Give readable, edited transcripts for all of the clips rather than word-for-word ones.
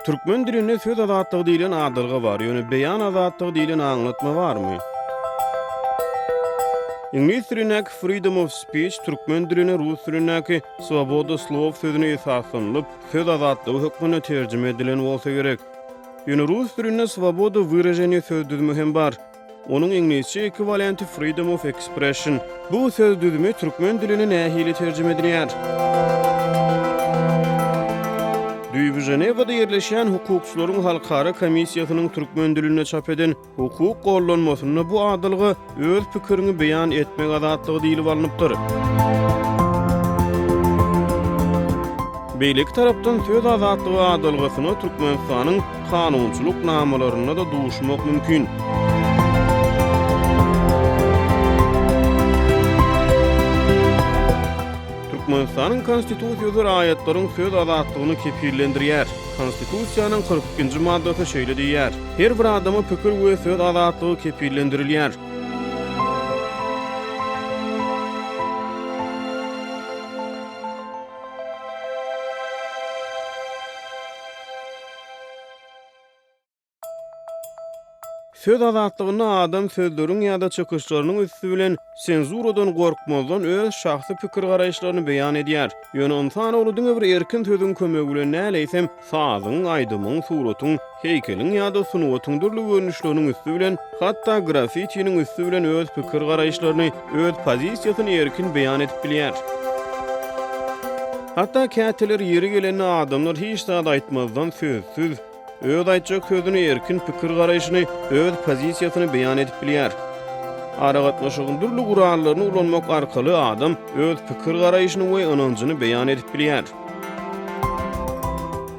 Türkmen dilinde söz azatlygy diýlen adalga bar, ýöne beýan azatlygy diýlen aňlatma barmy? Iňlis dilindäki freedom of speech türkmen diline rus dilindäki swoboda slov sözüne esaslanylyp, söz azatlygy hökmünde terjime edilen bolsa gerek. Ýöne rus dilinde swoboda wyraženiýa söz düzümi hem bar. Onuň iňlisçe ekwiwalenti freedom of expression. Bu söz düzümi türkmen diline nähili terjime edilýär? Düýbi Ženewada ýerleşýän hukukçylaryň halkara komissiýasynyň türkmen dilinde çap eden hukuk gollanmasynda bu adalga öz pikiriňi beýan etmek azatlygy diýlip alnypdyr. Beýleki tarapdan söz azatlygy adalgasyna Türkmenistanyň kanunçylyk namalarynda-da duşmak mümkin. Türkmenistanyň Konstitusiýasy raýatlaryň söz azatlygyny kepillendirýär. Konstitusiýanyň 42-nji maddasy şeýle diýýär, Her bir adama pikir we söz azatlygy kepillendirilýär. Söz azatlygynda adam sözleriň ýa-da çykyşlarynyň üsti bilen senzuradan gorkmazdan öz şahsy pikir-garaýyşlaryny beýan edýär. Ýöne ynsan ogly diňe bir erkin sözüň kömegi bilen däl, eýsem, sazyň, aýdymyň, suratyň, heýkeliň ýa-da sungatyň dürli görnüşleriniň üsti bilen, hatda graffitiniň üsti bilen öz pikir-garaýyşlaryny, öz pozisiýasyny erkin beýan edip bilýär. Hatda käteler ýeri gelende adamlar hiç zat aýtmazdan sözsüz, öz aýtjak sözüni, erkin pikir-garaýşyny, öz pozisiýasyny beýan edip bilýär. Aragatnaşygyň dürli gurallaryny ulanmak arkaly adam öz pikir-garaýşyny we ynanjyny beýan edip bilýär.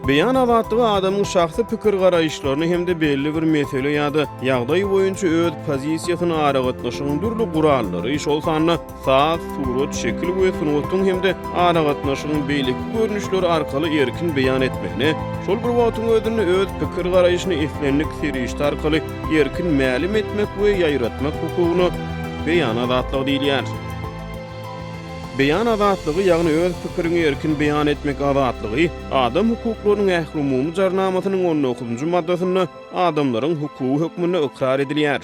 Beýan azatlygy adamyň şahsy pikir-garaýyşlaryny hem-de belli bir mesele ýa-da ýagdaý boýunça öz pozisiýasyny aragatnaşygyň dürli gurallary, şol sanda saz, surat, şekil we sungatyň hem-de aragatnaşygyň beýleki görnüşleri arkaly erkin beýan etmegine, şol bir wagtyň özünde öz pikir-garaýşyny islendik serişde arkaly erkin mälim etmek we ýaýratmak hukugyna beýan azatlygy diýilýär. Beýan azatlygy, ýagny öz pikiriňi erkin beýan etmek azatlygy adam hukuklarynyň ählumumy jarnamasynyň on dokuzynjy maddasynda adamlaryň hukugy hökmünde ykrar edilýär.